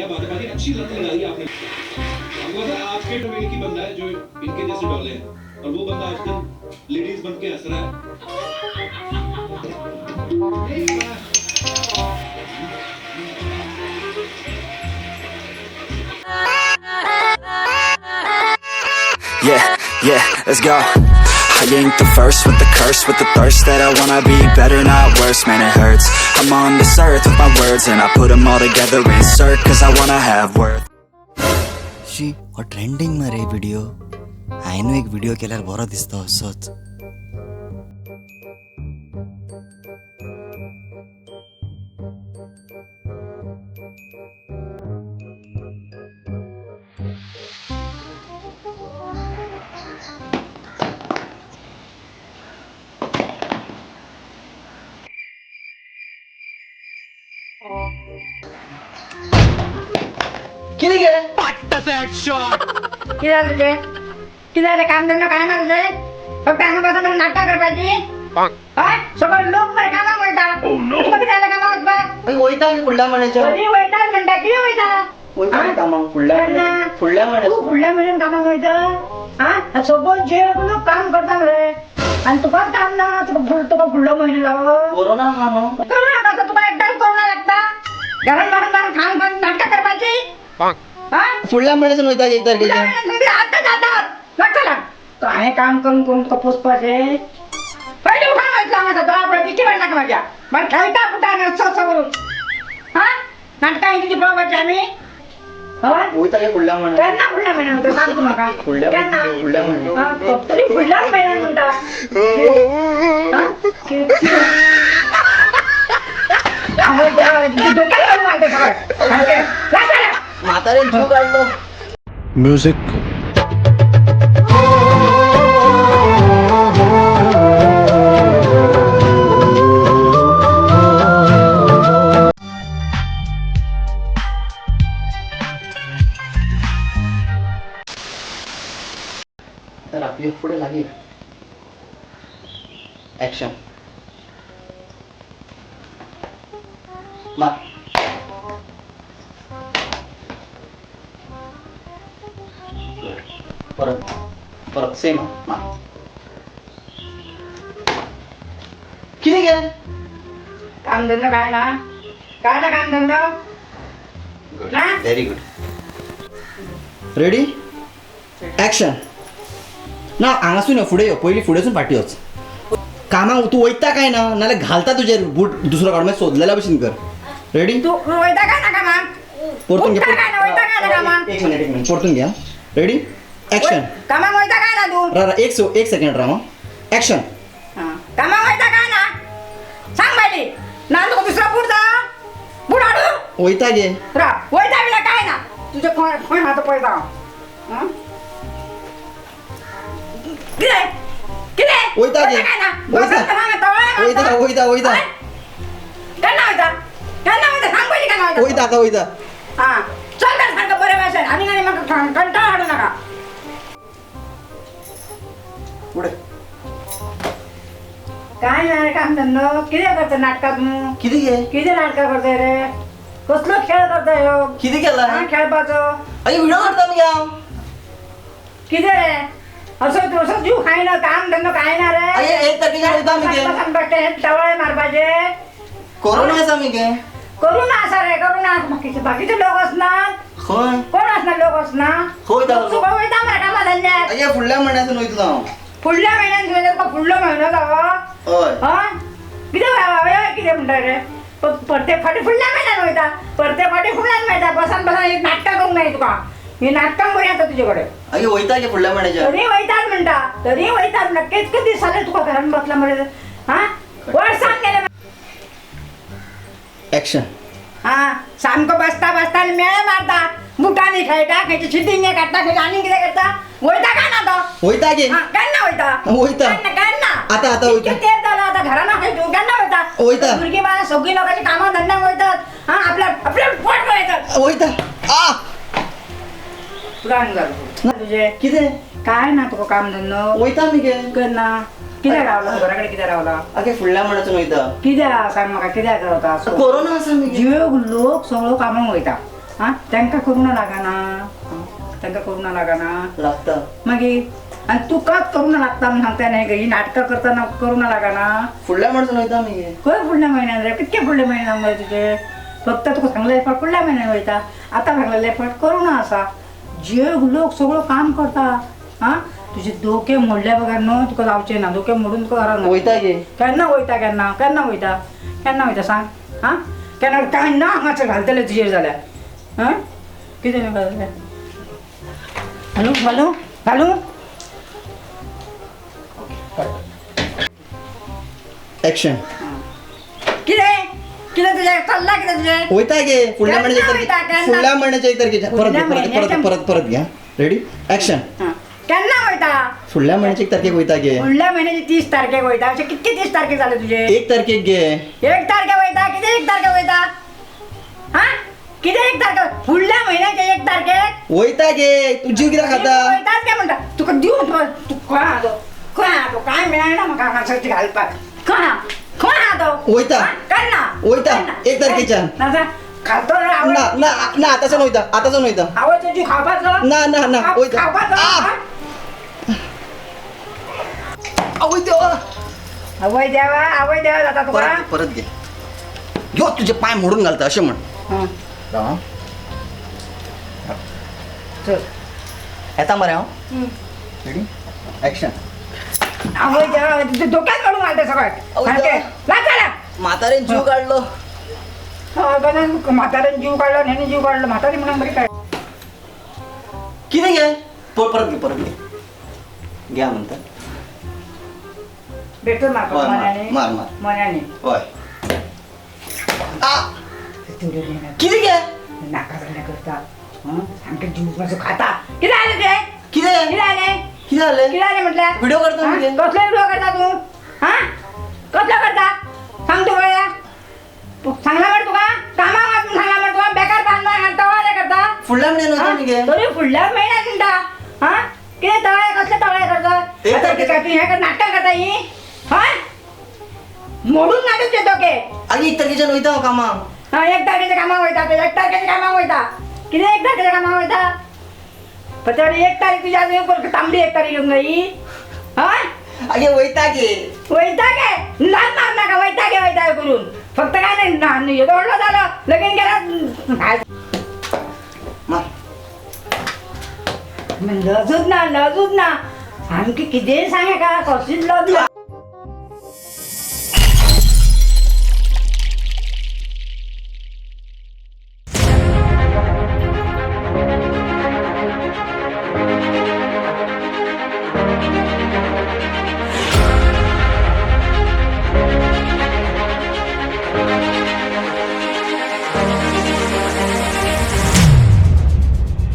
क्या बात है भाजी, अच्छी लत लगाई आपने। आपको पता है आज के टाइम एक ही बंदा है जो इनके जैसे डोले हैं, और वो बंदा आजकल लेडीज बन के हंस रहा है। Yeah, yeah, let's go. I ain't the first with the curse, with the thirst that I wanna be better, not worse, man it hurts. I'm on this earth with my words and I put them all together, insert, cause I wanna have worth. शी, हो trending मरे video. हांवेनूय एक video केल्यार बरो दिसता असोच. कितें गे? कितें जालें तुजें? कितें जालें? काम धंदो काय ना तुजें? फक्त हांगा बसून नाटकां करपाची? हय, सगळे लोक मरे कामाक वयता. तुका कितें जालें कामाक वचपाक? वयता गे फुडल्या म्हयन्याच्या. खंय वयता म्हणटा? कितें वयता? वयता गे कामाक फुडल्या केन्ना? फुडल्या म्हयन्याच्या. तूं फुडल्या म्हयन्यान कामाक वयता? आं, सगळो जे लोक काम करता मरे आनी तुकाच काम ना. तुका फुडलो म्हयनो जावो. कोरोना आहा न्हू. कोरोना कसो? तुका एकदाच कोरोना लागता? घरान मारून मारून खावन खावन नाटकां करपाची? फुडल्या म्हयन्याच्यान वयता एक तारखेच्यान. आतां जातात लागता. हांवें काम करून करून तुका पोसपाचें? पयलीं उठून वयतलो हांगा दोळा पळय दिश्टी पडनाका म्हाज्या. मागीर खेळटा फुटा हांगा असो असो करून. हा, नाटकां ही कितें पळोवपाचीं आमी? हय, वयता गे फुडल्या म्हयन्यान. केन्ना फुडल्या म्हयन्यान वयता सांग तूं म्हाका. फुडल्या केन्ना? फुडल्या म्हयन्यान. तरी फुडल्याच म्हयन्यान म्हणटा. डोक्यात घालून मारता सगळें सारकें. लागता. म्हातारेन जीव काडलो. म्यूजिक. तर आपली फुडें लागीं. ऍक्शन. मार. परत परत सेम. मार. कितें गे? काम धंदो काय ना? काय ना काम धंदो? ना? Very good. Ready, action. ना हांगासून यो, फुडें यो. पयलीं फुडें फाटीं वच. कामाक तूं वयता काय ना? नाल्यार घालता तुजेर बूट दुसरो काडून, मागीर सोदलेल्या भशेन कर. रेडी? तूं वयता काय ना कामाक? परतून घे. उठता काय ना, वयता काय ना कामाक? एक मिनिट, एक मिनिट, परतून घे. Ready, action. कामाक वयता काय ना तूं? रा एक सेकंड राव. ऍक्शन. कामाक वयता काय ना सांग पयलीं. ना तुका दुसरो बूट जाय? बूट हाडूं? वयता गे. राव, वयता बियता काय ना तुजें? खंय खंय आहा तो पळयता हांव. कितें कितें? वयता गे. काय ना? वयता. वयता वयता वयता. केन्ना वयता? केन्ना वयता सांग पयलीं, केन्ना वयता? वयता आतां वयता. आं, चल तर सारकें बरें भाशेन. आनी आनी म्हाका कंटाळो हाडूं नाका. फुडें. काय ना रे काम धंदो? कितें करता नाटकां तूं? कितें गे? कितें नाटकां करताय रे? कसलो खेळ करता ह्यो? कितें केला? आं, खेळपाचो? अरे व्हिडिओ करता मगे हांव. कितें रे असो तूं असो जीव खायना, काम धंदो काय ना रे? अरे एक तारखेच्यान वयता मगे. बसान बसते टवळे मारपाचे. कोरोना आसा मगे. करोना आसा रे, करोना. बाकीचे बाकीचे लोक वचनात? खंय? कोण वचना? लोक वचना? खंय वयता? तुका वयता मरे कामा धंद्याक? अगे फुडल्या म्हयन्यासून वयतलो हांव. फुडल्या म्हयन्यान तुका फुडलो म्हयनो जावो? हय. हय, कितें हय कितें म्हणटा रे? परते फाटी फुडल्या म्हयन्यान वयता, परते फाटी फुडल्यान वयता. बसान बसान ही नाटकां करूंक जाय तुका. ही नाटकां बरीं आसा तुजे कडेन. अगे वयता गे फुडल्या म्हयन्याच्या. तरी वयतात म्हणटा, तरी वयतात म्हणटा. कितके दीस जाले तुका घरान बसला मरे? हा, वर्सान गेले. ऍक्शन. हा, सामको बसता बसता आनी मेळे मारता, बुटांनी खेळटा, खंयची शिटिंगे काडटा, खंयची आनी कितें करता. वयता काय ना तो? वयता गे. हा, केन्ना वयता? वयता. केन्ना केन्ना? आतां आतां वयता. इतकें तेंप जालो आतां घरान आसा तूं, केन्ना वयता? वयता. भुरगीं बाळां सगळीं लोकांची कामां धंद्यांक वयतात. हा, आपल्या आपल्या पोट पळयतात. वयता आ. तुका आनी जालें तुजें? कितें? काय ना तुका काम धंदो? वयता मगे. केन्ना कित्याक रावला घरा कडेन? कित्याक रावला? अगे फुडल्या म्हयन्याच्यान वयता. कित्याक सांग म्हाका, कित्याक रावता? कोरोना आसा मगे. जीव लोक सगळो कामाक वयता. आं तांकां करूं लागना, तांकां करूं लागना लागता मागीर. आनी तुकाच करूं लागता म्हूण सांगता न्ही, ही नाटकां करतना करूं लागना. फुडल्या म्हयन्यान वयता मगे. खंय फुडल्या म्हयन्यान रे? कितके फुडल्या म्हयन्यान मरे तुजे? फक्त तुका सांगलें फावट फुडल्या म्हयन्यान वयता, आतां सांगलेले फावट करूं ना आसा. जे लोक सगळो काम करता. आं तुजे दोके मोडल्या बगर न्हू तुका जावचें ना. दोके मोडून तुका घरान वयता गे. केन्ना वयता? केन्ना केन्ना वयता? केन्ना वयता सांग? आं केन्ना कांय ना हांगासर घालतले तुजेर जाल्यार. आं कितें घालतले? घालूं घालूं घालूं. एक्शन. कितें कितें तुजें चल्लां कितें तुजें? वयता गे फुडल्या केन्ना म्हयन्याच्या एक वयता, तारखेक. केन्ना? फुडल्या म्हयन्याच्या एक तारखेच्या. परत घे, फुडल्या परत परत म्हयन्याच्या- परत परत घ्या. Ready action. आं, केन्ना वयता? फुडल्या म्हयन्याच्या एक तारखेक वयता गे. फुडल्या म्हयन्याची 30 तारखेक वयता. अशें कितके 30 तारखेक जाले तुजे? एक तारखेक गे. 1 तारखेक वयता. कितें 1 तारखेक वयता? आं कितें 1 तारखेक? फुडल्या म्हयन्याच्या 1 तारखेक वयता गे. तूं जीव कित्याक खाता? वयताच काय म्हणटा? तुका दिवं तुका? तूं खंय आहा तो? खंय आहा तो? कांय मेळना म्हाका हांगासर घालपाक. खंय आहा? खंय आहा तो? वयता. आं? केन्ना? वयता. केन्ना? 1 तारखेच्यान. ना जा. खातो रे आवय. ना ना ना, आतांच्यान वयता, आतांच्यान वयता. आवय तुजी खावपाचो? ना ना ना, वयता. खावपाचो? आ! आं? आवय देवा. आवय देवा, आवय देवा जाता तुका. परत परत घे. यो तुजे पांय मोडून घालता अशें म्हण. आं, राव. चल. येता मरे हांव. Ready action. आवय देवा, तुझ्या डोक्यात काढून घालते सगळं आवय सारकें. देवा. लाज झाला. म्हातारेन जीव काडलो. म्हातारेन जीव काडलो, हेणी जीव काडलो. म्हातारी म्हणून बरी काय. कितें गे? परत घे, परत घे. घ्या म्हणटा. बेटो मारतो हय, मार, मन्यानी. मार, मार. मन्यानी. हय. आ कितें गे? नाका जाल्लें करता. सामकें जीव मातसो खाता. कितें जालें तुजें? कितें? कितें जालें? कितें जालें? कितें जालें म्हटल्यार? व्हिडिओ करता आं? मगे. कसलो व्हिडिओ करता तूं? आं कसलो करता सांग तूं पळया. सांगला मरे तुका कामाक वच म्हूण सांगला मरे तुका. बेकार बांदला तवाले करता. फुडल्या म्हयन्यान वयता मगे. तरी फुडल्या म्हयन्यान म्हणटा. आं कितें तवाळे कसले तवाळे करता? एक आतां तारखेक- तुका तूं हें नाटकां करता ही? हय मोडून नाटक ते दोके. आगे 1 तारखेच्यान वयता हांव कामाक. हा 1 तारखेच्या कामाक वयता ते. 1 तारखेच्या कामाक वयता. कितें 1 तारखेच्या कामाक वयता? पत्यावर 1 तारीख तुज्या अजून तांबडी 1 तारीख येवंक जायी. हय आगे वयता गे. वयता गे. लाज मार नाका. वयता गे वयता करून फक्त काय नाही ना, येदो व्हडलो जालो लगीन केला. मार. लजूच ना, लजूच ना. सामकी कितेंय सांग हेका, कसलीच लज ना.